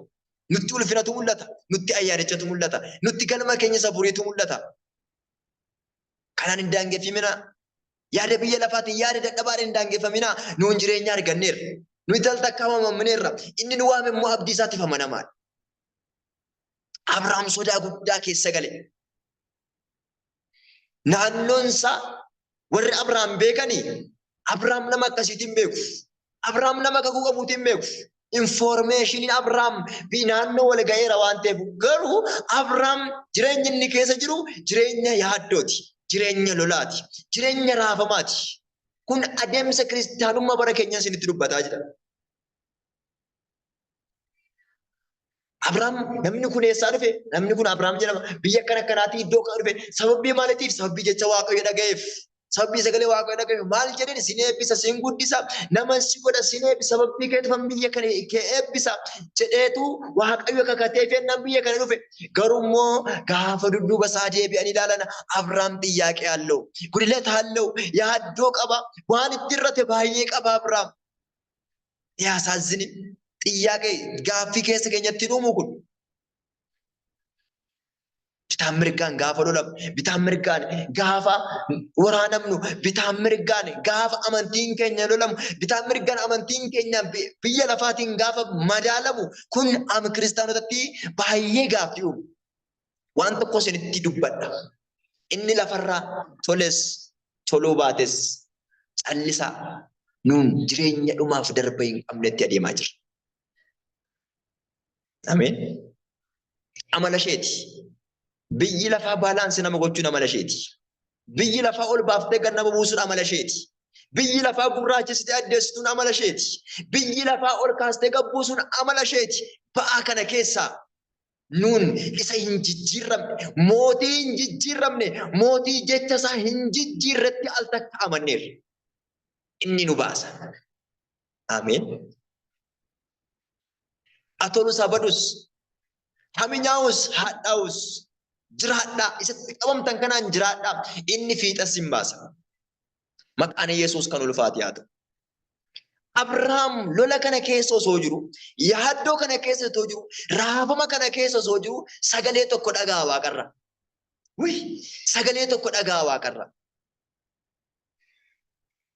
Nutti ulfinatu mul'ata. Nutti ayyaanichatu mul'ata. Nutti galma keenya isa boriitu mul'ata. Kanaan hin daangeffaminaa. Yaada biyya lafaatiin yaada dadhabaadhaan hin daangeffaminaa. Nuun jireenya arganneerra. Nuyi al takkaa waamamneerra. Inni nu waame immoo abdii isaatiif amanamaadha. Abrahaam sodaa guddaa keessa gale. Naannoon isaa warri Abrahaam beekanii Abrahaam nama akkasiitiin beeku. Abrahaam nama kakuu qabuutiin beeku. Informeeshiniin Abrahaam naannoo wal ga'eera waan ta'eef garuu Abrahaam jireenyi inni keessa jiru jireenya yaaddooti, jireenya lolaati, jireenya raafamaati. Kun adeemsa kiristaanummaa bara keenyaa isinitti dubbataa jira. Abrahaam namni kun eessaa dhufe? Namni kun Abrahaam jedhama. Biyya akkana akkanaatii iddoo kana dhufe. Sababii maaliitiif? Sababii jecha Waaqayyo dhaga'eef. Sababii sagalee Waaqayyo dhaga'eef. Maal jedheen? Sin eebbisa, sin guddisa, nama si godha, sin eebbisa. Sababii keetifan biyya kana kee eebbisa jedheetu Waaqayyo kakatee fennaan biyya kana dhufe. Garuu immoo gaafa dudduuba isaa deebi'anii ilaalan Abrahaam xiyyaaqee halluu. Guddilata halluu. Yaaddoo qaba. Waan itti irrate baay'ee qaba Abrahaam. Yaasaazini xiyyaaqee gaaffii keessa keenyatti hin uumu kun. Bitaan mirgaan gaafa lolamu, bitaan mirgaan gaafa waraanamnu, bitaan mirgaan gaafa amantiin keenya lolamu, bitaan mirgaan amantiin keenya biyya lafaatiin gaafa madaalamu kun kiristaanotatti baay'ee gaaffii uumu. Waan tokko isinitti dubbadha. Inni lafarraa toles toluu baates callisaa nuun jireenya dhumaaf darba hin qabnetti adeemaa jirra. Ameen. Amala isheeti. Biyyi lafaa baalaansi nama gochuun amala isheeti. Biyyi lafaa ol baaftee gad nama buusuun amala isheeti. Biyyi lafaa gurraachessitee addeessituun amala isheeti. Biyyi lafaa ol kaastee gad buusuun amala isheeti. Ba'aa kana keessaa nuun isa hin jijjiirramne, mootii hin jijjiirramne, mootii jecha isaa hin jijjiirretti al takka amanneerra. Inni nu baasa. Ameen. Atolus haa badus, haminyaa'us hadhaa'us, jiraadhaa. Isatti qabamtan kanaan jiraadhaa. Inni fiixas hin baasa. Maqaan Yesuus kan ulfaate haa ta'u. Abrahaam lola kana keessa osoo jiru, yaaddoo kana keessa osoo jiru, raafama kana keessa osoo jiru sagalee tokko dhaga'a waaqarra. Wuy! Sagalee tokko dhaga'a waaqarra.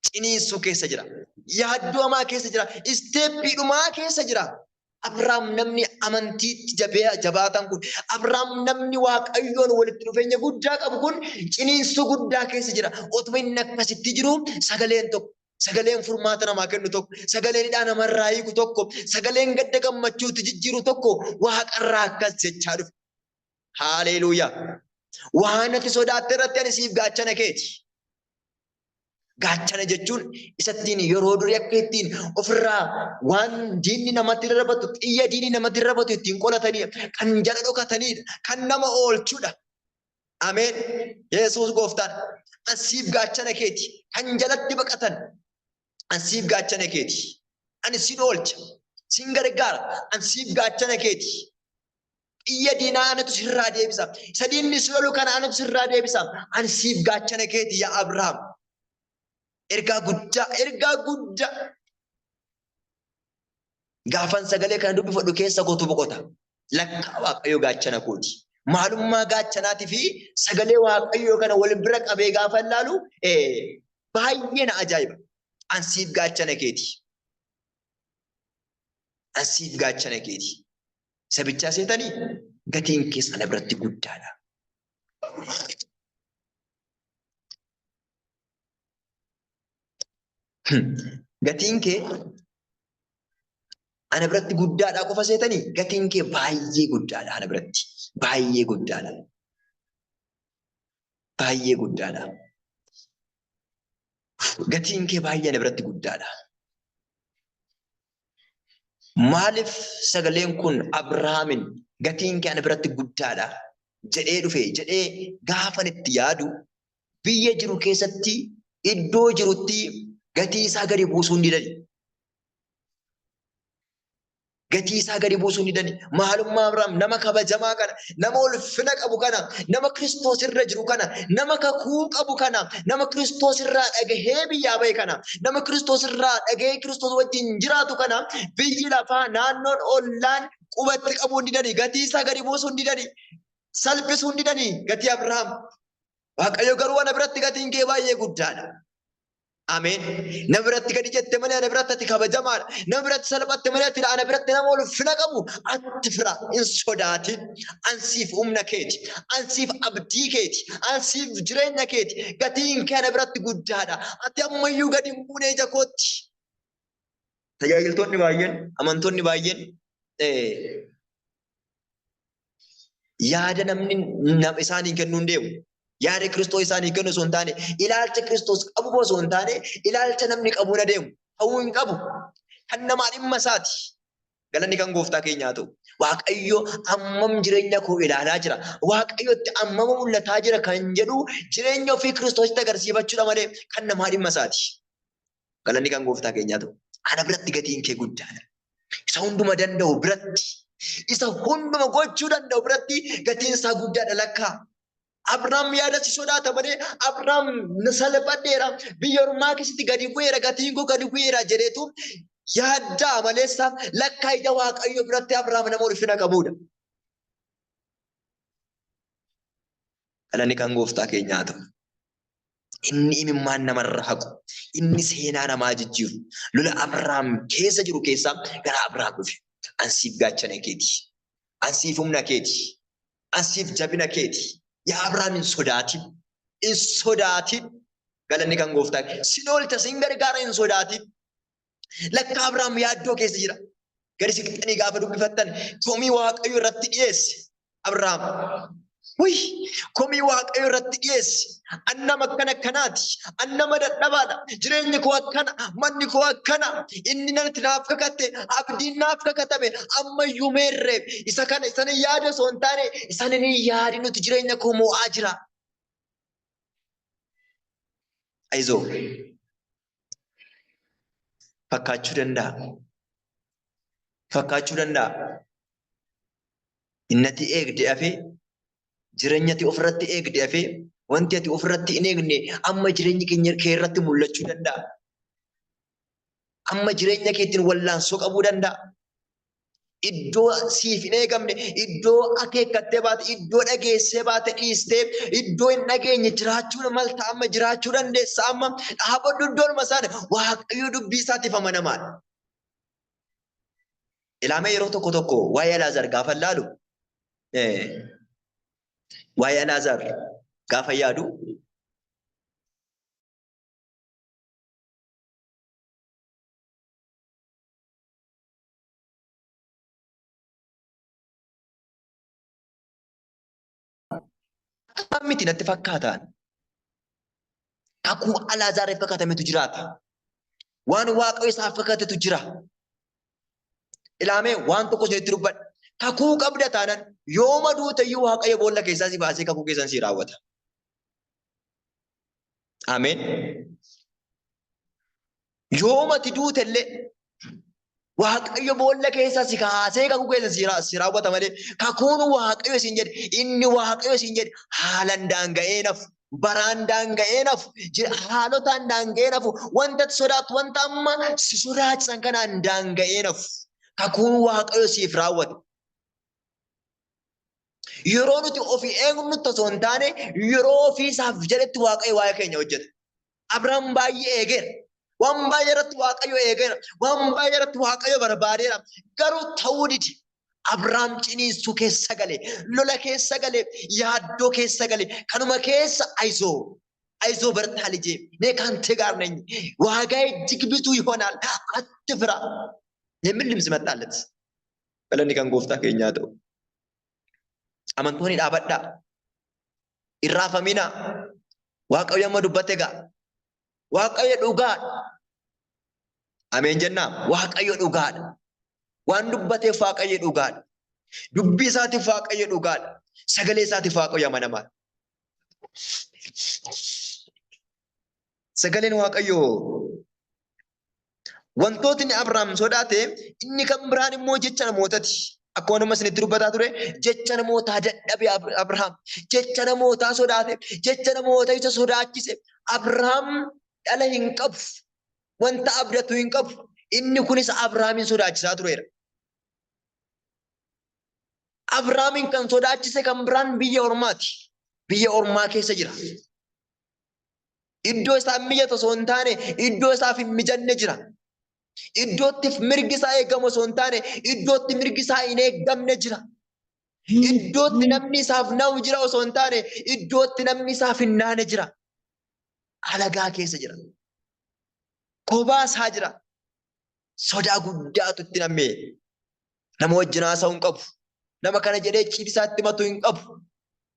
Ciniinsuu keessa jira. Yaaddoo hamaa keessa jira. Isteeppii dhumaa keessa jira. Abrahaam namni amantiitti jabaatan kun, Abrahaam namni Waaqayyoon walitti dhufeenya guddaa qabu kun ciniinsuu guddaa keessa jira. Otuma inni akkasitti jiru sagaleen tokko, sagaleen furmaata namaa kennu tokko, sagaleen hidhaa namarraa hiiku tokko, sagaleen gadda gammachuutti jijjiiru tokko waaqarraa akkas jechaa dhufe. Haaleluuyaa. Waan ati sodaatte irratti ani siif gaachana keeti. Gaachana jechuun isa ittiin yeroo durii akka ittiin ofirraa waan diinni namatti darbatu, xiyya diinni namatti darbatu ittiin qolatanidha. Kan jala dhokatanidha. Kan nama oolchudha. Ameen. Yesuus gooftaan. An siif gaachana keeti. Kan jalatti baqatan. An siif gaachana keeti. Ani sin oolcha. Sin gargaara. An siif gaachana keeti. Xiyya diinaa anatu sirraa deebisa. Isa diinni si lolu kana anatu sirraa deebisa. Ani siif gaachana keeti yaa Abrahaam. Ergaa guddaa, ergaa guddaa. Gaafan sagalee kana dubbifadhu keessa kootu boqota. Lakkaa Waaqayyo gaachana kooti. Maalummaa gaachanaatii fi sagalee Waaqayyoo kana wal bira qabee gaafa ilaalu baay'ee na ajaa'iba. An siif gaachana keeti. An siif gaachana keeti. Isa bichaa seetanii gatiin kees ana biratti guddaadha. Gatiin kee ana biratti guddaadha qofa seetanii gatiin kee baay'ee guddaadha ana biratti. Baay'ee guddaadha. Baay'ee guddaadha. Gatiin kee baay'ee ana biratti guddaadha. Maaliif sagaleen kun Abrahaamin gatiin kee ana biratti guddaadha jedhee dhufe jedhee gaafan itti yaadu biyya jiru keessatti iddoo jirutti gatii isaa gadi buusuu hin didani. Gatii isaa gadi buusuu hin didani. Maalummaa Abrahaam nama kabajamaa kana, nama ulfina qabu kana, nama Kiristoos irra jiru kana, nama kakuu qabu kana, nama Kiristoos irraa dhagahee biyyaa bahe kana, nama Kiristoos irraa dhagahee Kiristoos wajjin jiraatu kana biyyi lafaa naannoon ollaan qubatti qabuu hin didani. Gatii isaa gadi buusuu hin didani. Salphisuu hin didani gatii Abrahaam. Waaqayyo garuu ana biratti gatiin kee baay'ee guddaadha. Ameen. Na biratti gadi jette malee ana biratti ati kabajamaadha. Na biratti salphatte malee ati ana biratti nama ulfina qabu. Atti fira hin sodaatin. An siif humna keeti. An siif abdii keeti. An siif jireenya keeti. Gatiin kee ana biratti guddaadha. Ati ammayyuu gadi hin buune ija kootti. Tajaajiltoonni baay'een, amantoonni baay'een yaada namni isaanii kennuu hin deemu. Yaada Kiristoos isaanii kennu osoo hin taane, ilaalcha Kiristoos qabu osoo hin taane, ilaalcha namni qabuun adeemu. Ta'uu hin qabu. Kan namaa dhimma isaati. Galanni kan gooftaa keenyaa ta'u. Waaqayyo ammam jireenya koo ilaalaa jira. Waaqayyotti ammama mul'ataa jira kan jedhu jireenya ofii Kiristoositti agarsiifachuudha malee kan namaa dhimma isaati. Galanni kan gooftaa keenyaa ta'u. Ana biratti gatiin kee guddaadha. Isa hunduma danda'u biratti, isa hunduma gochuu danda'u biratti gatiin isaa guddaadha lakkaa. Abrahaam yaada si sodaata malee Abrahaam salphadheera biyya ormaa keessatti gadi bu'eera gatiin koo gadi bu'eera jedheetu Yaaddaa maleessa lakkaa ija Waaqayyoo biratti Abrahaam nama ulfina qabudha. Galanni kan gooftaa keenyaa ta'u. Inni imimmaan namarra haqu, inni seenaa namaa jijjiiru, lola Abrahaam keessa jiru keessaa gara Abrahaam dhufe. An siif gaachana keeti. An siif humna keeti. An siif jabina keeti. Yaa Abrahaam hin sodaatin. Hin sodaatin. Galanni kan gooftaa. Sin oolcha, sin gargaara hin sodaatin. Lakka Abrahaam yaaddoo keessa jira. Gadi siqxanii gaafa dubbifattan komii Waaqayyo irratti dhiyeesse Abrahaam. Wuy! Komii Waaqayyo irratti dhiyeesse. An nama akkana akkanaati. An nama dadhabaadha. Jireenyi koo akkana. Manni koo akkana. Inni natti naaf kakatte. Abdiin naaf kakatame. Ammayyuu meerre. Isa kana isan hin yaadu osoo hin taane isan hin yaadin nuti jireenya koo moo'aa jira. Ayizoo. Fakkaachuu danda'a. Fakkaachuu danda'a. Inni ati eegde hafee, jireenya ati ofirratti eegde hafee, wanti ati ofirratti hin eegne amma jireenyi keenya kee irratti mul'achuu danda'a. Amma jireenya keetiin wallaansoo qabuu danda'a. Iddoo siif hin eegamne, iddoo akeekkattee baate, iddoo dhageessee baate dhiistee, iddoo hin dhageenye jiraachuu malta amma jiraachuu dandeessa amma dhaabadhu iddoonuma isaan Waaqayyo dubbii isaatiif amanamaadha. Ilaamee yeroo tokko tokko waa'ee Alaazaar gaafa ilaalu waa'ee Alaazaar gaafa yaadu Akka miti natti fakkaataan. Kakuu Alaazaariif kakatametu jiraata. Waan Waaqayyo isaaf kakatetu jira. Ilaamee waan tokko isinitti dubbadha. Kakuu qabda taanan yooma duute iyyuu Waaqayyo boolla keessaa si baasee kakuu keessan si raawwata. Ameen. Yooma ati duute illee Waaqayyo boolla keessaa si kaasee kakuu keessa si raawwata malee kakuun Waaqayyo siin jedhe inni Waaqayyo siin jedhe haalan daanga'ee nafu baraan daanga'ee nafu haalotaan daanga'ee nafu wanta ati sodaattu wanta amma si sodaachisan kanaan daanga'ee nafu kakuun Waaqayyo siif raawwate. Yeroo nuti ofii eegnutti osoo hin taane yeroo ofii isaaf jedhetti Waaqayyo waa'ee keenya hojjeta. Abrahaam baay'ee eegeera. Waan baay'ee irratti Waaqayyo eegeera. Waan baay'ee irratti Waaqayyo barbaadeera. Garuu ta'uu dide. Abrahaam ciniinsuu keessa gale, lola keessa gale, yaaddoo keessa gale. Kanuma keessa ayizoo ayizoo bertaa lijee mee kaantee ጋር ነኝ ዋጋዬ እጅግ ብዙ ይሆናል አትፍራ የሚል ድምፅ መጣለት። Galanni kan gooftaa keenyaa ta'u. Amantoonni dhaabadhaa. Hin raafaminaa. Waaqayyo amma dubbate ga'a. Waaqayyo dhugaadha. Ameen jennaa. Waaqayyo dhugaadha. Waan dubbateef Waaqayyo dhugaadha. Dubbii isaatiif Waaqayyo dhugaadha. Sagalee isaatiif Waaqayyo amanamaadha. Sagaleen Waaqayyoo wantootni Abrahaam sodaate inni kan biraan immoo jecha namootati. Akkuma nama isinitti dubbataa ture jecha namootaa dadhabe Abrahaam jecha namootaa sodaate jecha namoota isa sodaachise Abrahaam dhala hin qabu wanta abdatu hin qabu inni kunis Abrahaamin sodaachisaa tureera. Abrahaamin kan sodaachise kan biraan biyya ormaati. Biyya ormaa keessa jira. Iddoo isaaf mijatu osoo hin taane iddoo isaaf hin mijanne jira. Iddootti mirgi isaa eegamu osoo hin taane iddootti mirgi isaa hin eegamne jira. Iddootti namni isaaf na'u jira osoo hin taane iddootti namni isaaf hin naane jira. Alagaa keessa jira. Kophaa isaa jira. Sodaa guddaatu itti nammee. Nama wajjin haasa'uu hin qabu. Nama kana jedhee icciitii isaa itti himatu hin qabu.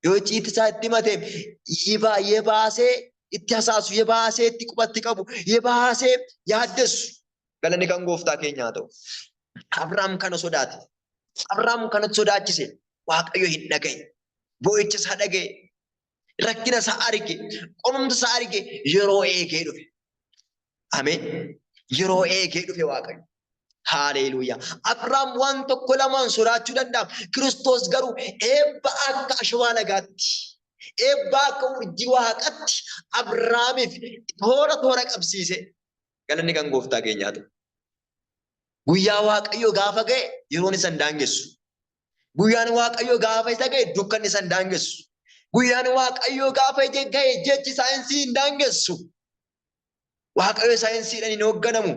Yoo icciitii isaa itti himate yebaasee itti hasaasu, yebaasee itti qubatti qabu, yebaasee yaaddessu. Galanni kan gooftaa keenyaa haa ta'u. Abrahaam kana sodaate. Abrahaam kanatti sodaachise. Waaqayyo hin dhaga'e. Boo'icha isaa dhaga'e. Rakkina isaa arge. Qorumsa isaa arge. Yeroo eegee dhufe. Ameen. Yeroo eegee dhufe Waaqayyo. Haaleluuyaa. Abrahaam waan tokko lamaan sodaachuu danda'a. Kiristoos garuu eebba akka ashawaa lagaatti, eebba akka urjii waaqatti Abrahaamiif toora toora qabsiise. Galanni kan gooftaa keenyaa ta'u. Guyyaa Waaqayyoo gaafa ga'e yeroon isa hin daangessu. Guyyaan Waaqayyoo gaafa isa ga'e dukkanni isa hin daangessu. Guyyaan Waaqayyoo gaafa ije ga'e jechi saayinsii hin daangessu. Waaqayyo saayinsiidhaan hin hoogganamu.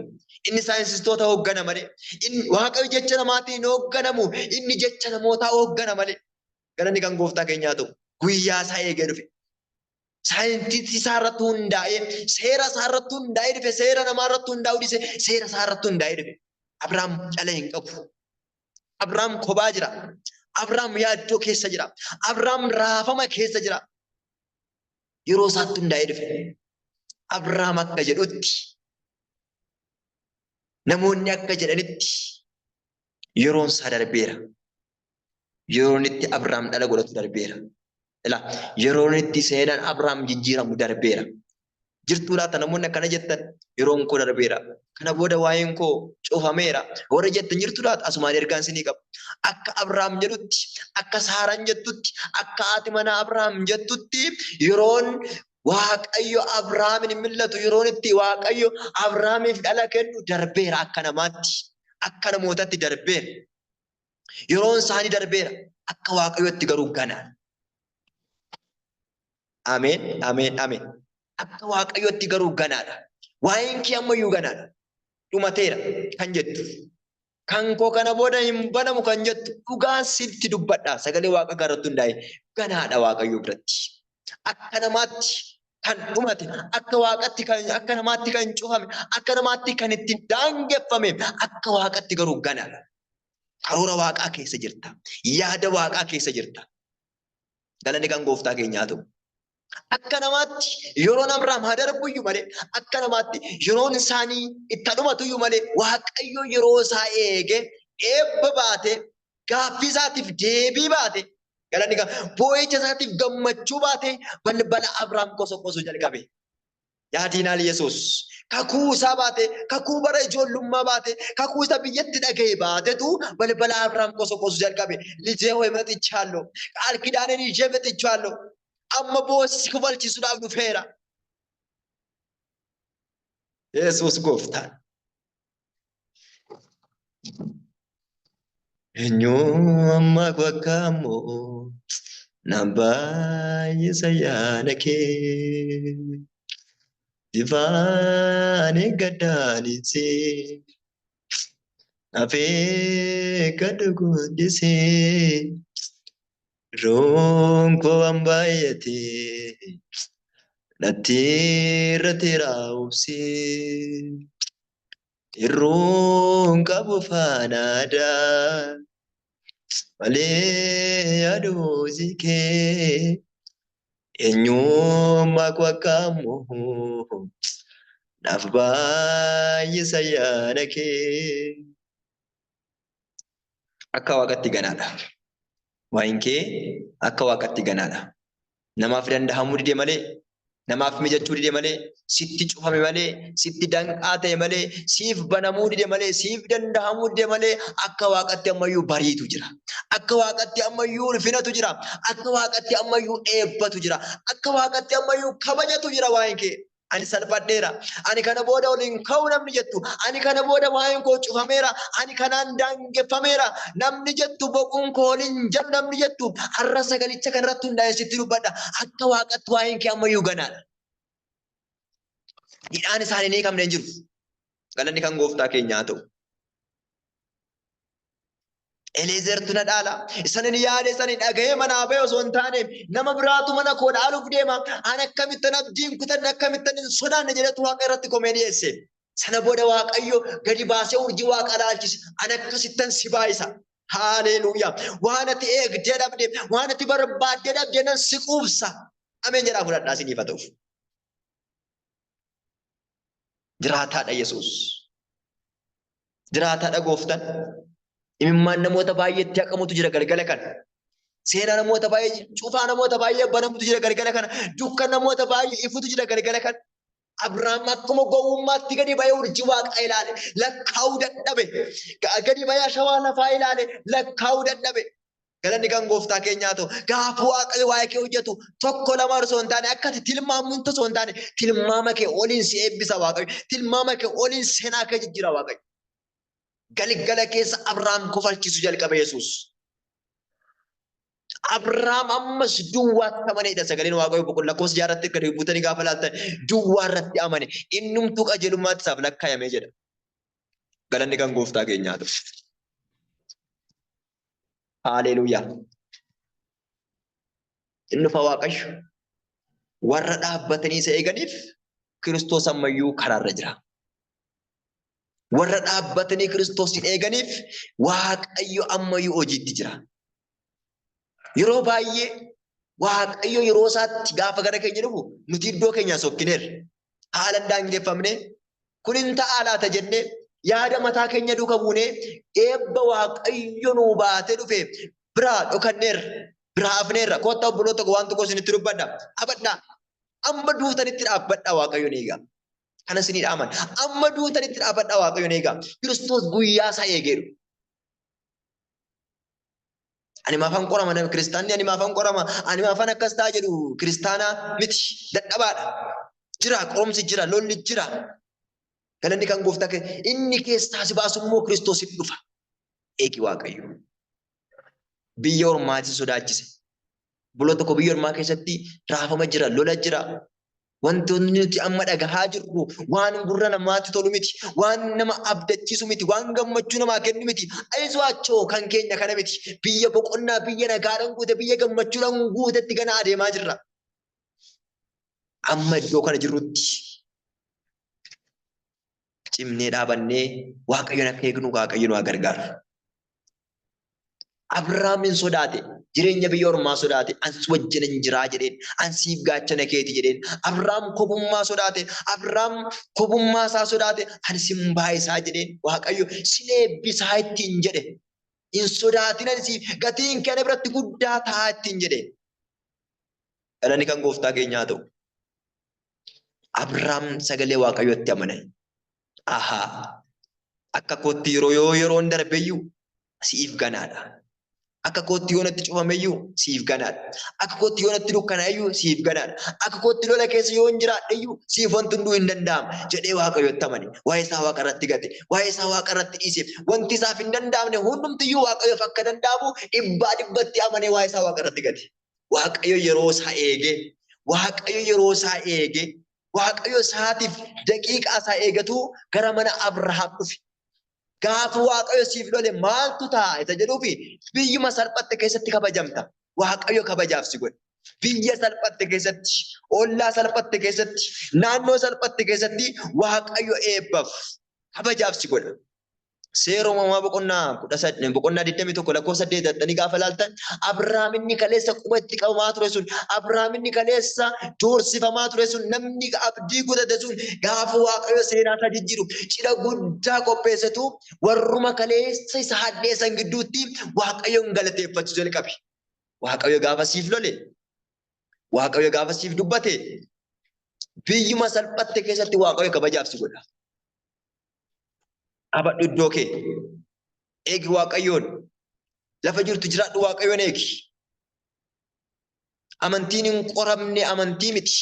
Inni saayinsistoota hooggana malee. Inni Waaqayyo jecha namaatiin hin hoogganamu. Inni jecha namootaa hooggana malee. Galanni kan gooftaa keenyaa ta'u. Guyyaa isaa eegee dhufe. Saayintistii isaa irratti hundaa'ee, seera isaa irratti hundaa'ee dhufe, seera namaa irratti hundaa'uu dhiise, seera isaa irratti hundaa'ee dhufe. Abrahaam dhala hin qabu. Abrahaam kophaa jira. Abrahaam yaaddoo keessa jira. Abrahaam raafama keessa jira. Yeroo isaatti hundaa'ee dhufe. Abrahaam akka jedhutti namoonni akka jedhanitti yeroon isaa darbeera. Yeroon itti Abrahaam dhala godhatu darbeera. Ilaa yeroon itti seenaan Abrahaam jijjiiramu darbeera. Jirtuu laata namoonni akkana jettan yeroon koo darbeera. Kana booda waa'een koo cufameera. Warra jettan jirtuu laata asumaan ergaan isinii qaba. Akka Abrahaam jedhutti, akka Saaraan jettutti, akka haati manaa Abrahaam jettutti yeroon Waaqayyo Abrahaamin hin mil'atu yeroon itti Waaqayyo Abrahaamiif dhala kennu darbeera akka namaatti, akka namootatti darbeera. Yeroon isaanii darbeera. Akka Waaqayyootti garuu ganaadha. Ameen, ameen, ameen. Akka Waaqayyootti garuu ganaadha. Waa'een kee ammayyuu ganaadha. Dhumateera kan jettu. Kan koo kana booda hin banamu kan jettu dhugaan sitti dubbadha. Sagalee Waaqa irratti hundaa'e ganaadha Waaqayyo biratti. Akka namaatti kan dhumate, akka Waaqatti kan akka namaatti kan cufame, akka namaatti kan ittiin daangeffame, akka Waaqatti garuu ganaadha. Karoora Waaqaa keessa jirta. Yaada Waaqaa keessa jirta. Galanni kan gooftaa keenyaa ta'u. Akka namaatti yeroon Abrahaam haa darbuyyuu malee, akka namaatti yeroon isaanii itti dhumatuyyuu malee, Waaqayyo yeroo isaa eege eebba baate, gaaffii isaatiif deebii baate, galanni kan boo'icha isaatiif gammachuu baate, balbala Abrahaam qosoqosuu jalqabe. Yaa diinaal Yesuus kakuu isaa baate, kakuu bara ijoollummaa baate, kakuu isa biyyatti dhaga'e baatetu balbala Abrahaam qosoqosu jalqabe. Lijee hoy mexichaallo, qaal kidaaneen ishee mexichaallo, amma boossi kofalchiisuudhaaf dhufeera. Yesuus gooftaan. Eenyu amma bakka ammoo naan baay'isa yaada kee. Sifaan eeggadhaanisi naaf eeggadhu guddisee. Roon koo waan baay'atee natti irratti raawubsee. Irruun qabu faanaadaa malee yaadu hojii kee eenyummaa koo akka ammoo naaf baay'isa yaada kee. Akka waaqatti ganaadha. Waa'in kee akka waaqatti ganaadha. Namaaf dandahamuu dide malee, namaaf mijachuu dide malee, sitti cufame malee, sitti danqaa ta'e malee, siif banamuu dide malee, siif dandahamuu dide malee, akka waaqatti ammayyuu bariitu jira. Akka waaqatti ammayyuu ulfinatu jira. Akka waaqatti ammayyuu eebbatu jira. Akka waaqatti ammayyuu kabajatu jira waa'een kee. Ani salphadheera. Ani kana booda ol hin ka'u namni jettu. Ani kana booda waa'een koo cufameera. Ani kanaan daangeffameera. Namni jettu boquun koo ol hin jedhu namni jettu. Har'a sagalicha kanarratti hundaa'ee sitti dubbadha. Akka waaqatti waa'een kee ammayyuu ganaadha. Hidhaan isaanii hin hiikamne hin jiru. Galanni kan gooftaa keenyaa haa ta'u. Eleezertu na dhaala. Isanin yaade isanin dhaga'ee manaa ba'e osoo hin taane nama biraatu mana koo dhaaluuf deema. Ani akkamittan abdiin kutanne akkamittan hin sodaanne jedhetu waaqa irratti komee dhiyeesse. Sana booda Waaqayyo gadi baasee urjii waaqa laalchise. Ani akkasittan si baay'isa. Haaleluuyaa. Waan ati eegdee dhabde, waan ati barbaaddee dhabde nan si quubsa. Ameen jedhaa fudhadhaa isiniif haa ta'uuf. Jiraataadha Yesuus. Jiraataadha gooftaan. Imimmaan namoota baay'eetti haqamutu jira galgala kana. Seenaa namoota baay'ee cufaa namoota baay'ee banamutu jira galgala kana. Dukkan namoota baay'ee ifutu jira galgala kana. Abrahaam akkuma gowwummaatti gadi ba'ee urjii waaqaa ilaale lakkaa'uu dadhabe. Gadi ba'ee ashawaa lafaa ilaale lakkaa'uu dadhabe. Galanni kan gooftaa keenyaa ta'u. Gaafa Waaqayyo waa'ee kee hojjetu tokko lama osoo hin taane akka ati tilmaamtu osoo hin taane tilmaama kee oliin si eebbisa Waaqayyo. Tilmaama kee oliin seenaa kee jijjiira Waaqayyo. Galgala keessa Abrahaam kofalchiisu jalqabe Yesuus. Abrahaam ammas duwwaatti amaneedha. Sagaleen Waaqayyoo boqonnaa lakkoofsa jaarratti gadi buutanii gaafa laaltan duwwaa irratti amane. Innumtuu qajeelummaatti isaaf lakkaa'ame jedha. Galanni kan gooftaa keenyaa ta'u. Haaleluuyaa. Inni dhufa Waaqayyo warra dhaabbatanii isa eeganiif Kiristoos ammayyuu karaarra jira. Warra dhaabbatanii Kiristoosin eeganiif Waaqayyo ammayyuu hojiitti jira. Yeroo baay'ee Waaqayyo yeroo isaatti gaafa gara keenya dhufu nuti iddoo keenyaa sokkineerra. Haala hin daangeffamne kun hin ta'aa laata jennee yaada mataa keenya duuka buunee eebba Waaqayyo nuu baatee dhufe biraa dhokanneerra. Biraa hafneerra. Kottaa obboloota koo waan tokko isinitti dubbadha. Abadhaa. Amma duutanitti dhaabbadhaa Waaqayyoon eegaa. Kana isinii dhaaman. Amma duutanitti dhaabbadhaa Waaqayyoon eegaa. Kiristoos guyyaa isaa eegeeru. Ani maafan qorama nama kiristaanni ani maafan qorama ani maafan akkas ta'a jedhu kiristaanaa miti dadhabaadha. Jira qorumsi jira lolli jira. Galanni kan gooftaa kee inni keessaa si baasu immoo Kiristoosiif dhufa. Eegi Waaqayyo. Biyya ormaati sodaachise. Obboloota tokko biyya ormaa keessatti raafama jira, lola jira. Wantoonni nuti amma dhagahaa jirru waan gurra namaatti tolu miti, waan nama abdachiisu miti, waan gammachuu namaa kennu miti. Ayizuwaachoo kan keenya kana miti. Biyya boqonnaa, biyya nagaadhaan guute, biyya gammachuudhaan guutetti gana adeemaa jirra. Amma iddoo kana jirrutti cimnee dhaabannee Waaqayyoon akka eegnu Waaqayyo nu haa gargaaru. Abrahaam hin sodaate. Jireenya biyya ormaa sodaate. An si wajjin hin jiraa jedheen. An siif gaachana keeti jedheen. Abrahaam kobummaa sodaate. Abrahaam kobummaa isaa sodaate. Ani sin baayisaa jedheen. Waaqayyo sin eebbisaa ittiin jedhe. Hin sodaatin ani siif gatiin kee ana biratti guddaa ta'a ittiin jedhe. Galanni kan gooftaa keenyaa haa ta'u. Abrahaam sagalee Waaqayyootti amane. Ahaa! Akka kootti yeroo yoo yeroon darbeyyuu siif ganaadha. Akka kootti yoo natti cufameyyuu siif ganaadha. Akka kootti yoo natti dukkanaa'eyyuu siif ganaadha. Akka kootti lola keessa yoo hin jiraadheyyuu siif wanti hunduu hin danda'ama jedhee Waaqayyotti amane. Waa'ee isaa Waaqa irratti gate. Waa'ee isaa Waaqa irratti dhiise. Wanti isaaf hin danda'amne hundumtiyyuu Waaqayyoof akka danda'amu dhibbaa dhibbatti amanee waa'ee isaa Waaqa irratti gate. Waaqayyo yeroo isaa eegee, Waaqayyo yeroo isaa eegee, Waaqayyo isaatiif daqiiqaa isaa eegatu gara mana Abrahaam dhufe. Gaafa Waaqayyo siif lole maaltu ta'a isa jedhuufi biyyuma salphatte keessatti kabajamta. Waaqayyo kabajaaf si godhe. Biyya salphatte keessatti, ollaa salphatte keessatti, naannoo salphatte keessatti Waaqayyo eebbaaf kabajaaf si godha. Seera uumamaa boqonnaa 18 boqonnaa 21 lakkoofsa 8 dhaxxanii gaafa ilaaltan Abrahaam inni kaleessa quba itti qabamaa ture sun Abrahaam inni kaleessa doorsifamaa ture sun namni abdii kutate sun gaafa Waaqayyo seenaa isaa jijjiiru cidha guddaa qopheessetu warruma kaleessa isa hadheessan gidduutti Waaqayyoon galateeffachuu jalqabe. Waaqayyo gaafa siif lole Waaqayyo gaafa siif dubbate biyyuma salphatte keessatti Waaqayyo kabajaaf si godha. Qabadhu iddoo kee. Eegi Waaqayyoon. Lafa jirtu jiraadhu Waaqayyoon eegi. Amantiin hin qoramne amantii miti.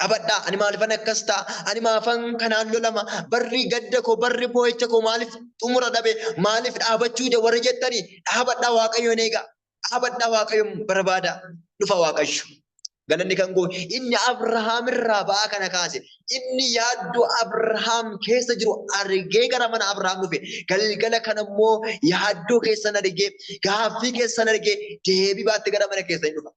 Qabadhaa ani maalifan akkas ta'a ani maafan kanaan lolama barri gadda koo barri boo'icha koo maaliif xumura dhabe maaliif dhaabachuu dide warri jettanii dhaabadhaa Waaqayyoon eegaa. Dhaabadhaa Waaqayyoon barbaada dhufa Waaqayyo. Galanni kan goo inni Abrahaam irraa ba'aa kana kaase inni yaaddoo Abrahaam keessa jiru argee gara mana Abrahaam dhufe galgala kana immoo yaaddoo keessan argee gaaffii keessan argee deebii baatte gara mana keessan dhufa.